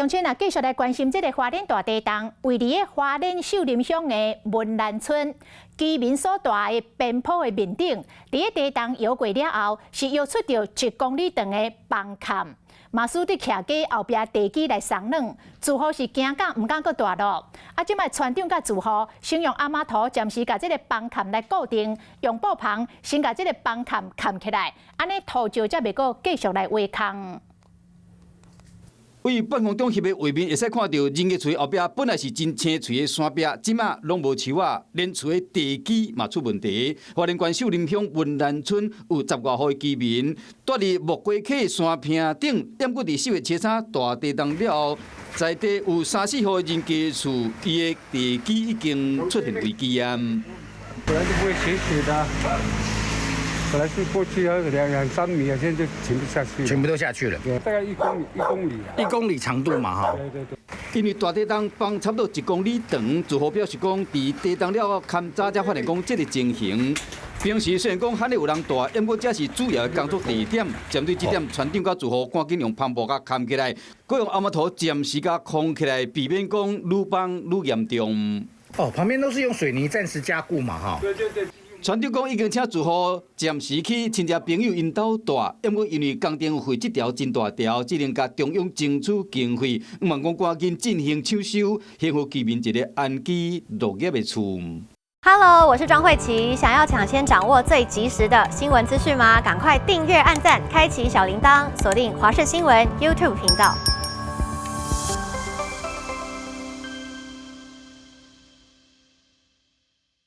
鄉親啊，繼續來關心這个花蓮大地動，位佇个花蓮秀林鄉的文蘭村，居民所蹛的邊坡的面頂，佇个地動搖過了後，是搖出著1公里長的崩崁。嘛使得徛家後壁地基來鬆軟，住戶是驚甲毋敢閣蹛落。啊，這擺村長佮住戶先用亞麻塗暫時共這个崩崁來固定，用布棚先共這个崩崁崁起來，按呢土石才袂閣繼續來挖空。位半空中翕的畫面，會使看著人家厝後壁本來是真青翠的山壁，這馬攏無樹仔，連厝的地基嘛出問題。花蓮縣秀林鄉文蘭村有十外戶的居民，蹛佇木瓜溪山坪頂，毋過佇4月初三大地動了後，在地有三四戶人家厝，伊的地基已經出現危機啊！本來就不會斜斜的，本來是過去要兩三米啊，現在就全部下去，全部都下去了。對，大概1公里，1公里。 1公里長度嘛，哈。對對對。因為大地動崩差不多1公里長，住戶表示講，佇地動了後，勘查才發現講這个情形。平時雖然講罕咧有人蹛，毋過這是主要的工作地點。針對這點，村長佮住戶趕緊用帆布共崁起來，閣用亞麻塗暫時共匡起來，避免講愈崩愈嚴重。哦，旁邊都是用水泥暫時加固嘛，哈。對對對。村長講已經請住戶暫時去親戚朋友𪜶兜蹛，毋過因為工程費這條真大條，只能共中央爭取經費，向望講趕緊進行搶修，還予居民一个安居樂業的厝。 Hello，我是莊慧琪，想要搶先掌握最及時的新聞資訊嗎？趕快訂閱、按讚、開啟小鈴鐺，鎖定華視新聞 YouTube 頻道。